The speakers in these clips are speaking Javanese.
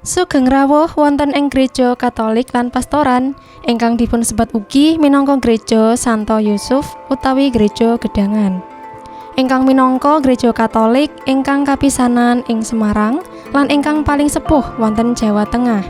Sugeng rawuh wonten ing Gereja Katolik lan Pastoran ingkang dipunsebat ugi minangka Gereja Santo Yusuf utawi Gereja Gedangan. Ingkang minangka gereja Katolik ingkang kapisanan ing Semarang lan ingkang paling sepuh wonten Jawa Tengah.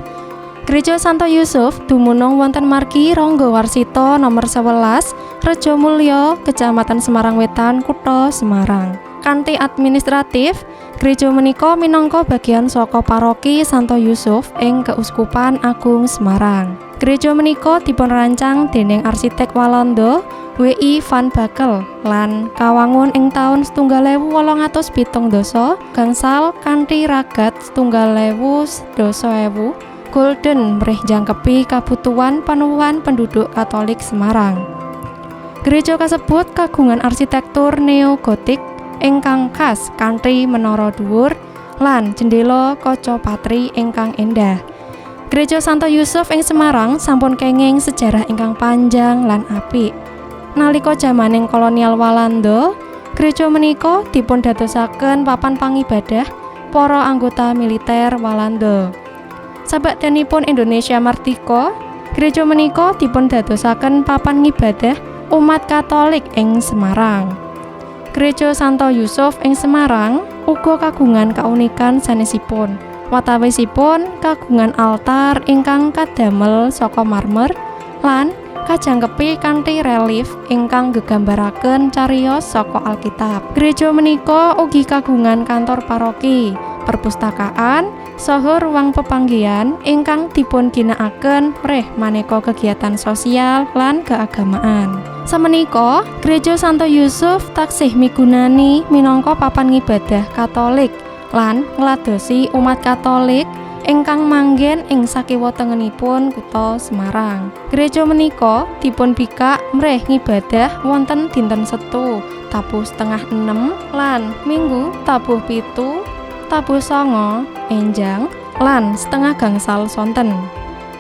Gereja Santo Yusuf dumunung wonten margi Ronggowarsito nomor 11, Rejomulyo, Kecamatan Semarang Wetan, Kutha Semarang. Kanthi administratif, gereja menika minangka bagian saka Paroki Santo Yusuf ing Keuskupan Agung Semarang. Gereja menika dipunrancang dening arsitek Walanda W.I. van Bakel lan kawangun ing taun 1870 gangsal kanthi ragat 1,010.000 gulden mrih jangkepi kabutuhan panuwuhan penduduk Katolik Semarang. Gereja kasebut kagungan arsitektur neo-gotik ingkang khas kanthi menara dhuwur lan jendela kaca patri ingkang endah. Gereja Santo Yusuf ing Semarang sampun kenging sejarah ingkang panjang lan apik. Nalika jamaning kolonial Walanda, gereja menika dipundadosaken papan pangibadah para anggota militer Walanda. Sabakdanipun Indonesia mardika, gereja menika dipundadosaken papan ngibadah umat Katolik ing Semarang. Gereja Santo Yusuf ing Semarang uga kagungan kaunikan sanesipun. Watawisipun kagungan altar ingkang kadamel saka marmer lan kajangkepi kanthi relief ingkang gegambaraken cariyos saka Alkitab. Gereja menika ugi kagungan kantor paroki, perpustakaan, saha ruang pepanggihan ingkang dipun ginakaken mrih maneka kegiatan sosial lan keagamaan. Samenika, Gereja Santo Yusuf taksih migunani minangka papan ngibadah Katolik lan ngladosi umat Katolik ingkang manggen ing sakiwa tengenipun kutha Semarang. Gereja menika dipun bikak mrih ngibadah wonten dinten Setu tabuh 5.30 lan Minggu tabuh 7, tabuh 9 enjang lan 6.30 sonten.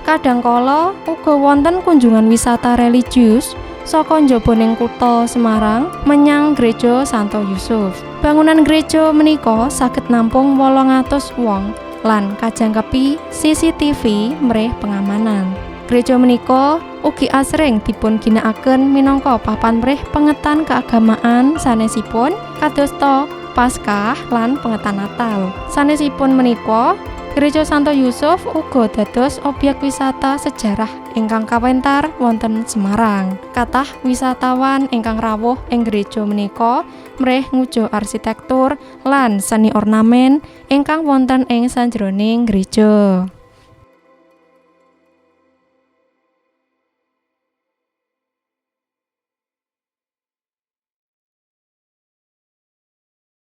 Kadangkala uga wonten kunjungan wisata religius saka njabaning kutha Semarang menyang Gereja Santo Yusuf. Bangunan gereja menika saged nampung 800 wong lan kajangkepi CCTV mrih pengamanan. Gereja menika ugi asring dipun ginakaken minangka papan mrih pengetan keagamaan sanesipun kadosta Paskah lan pengetan Natal. Sanesipun menika, Gereja Santo Yusuf uga dados objek wisata sejarah ingkang kawentar wonten Semarang. Kathah wisatawan ingkang rawuh ing gereja menika mrih ngujo arsitektur lan seni ornamen ingkang wonten ing sanjeroning gereja.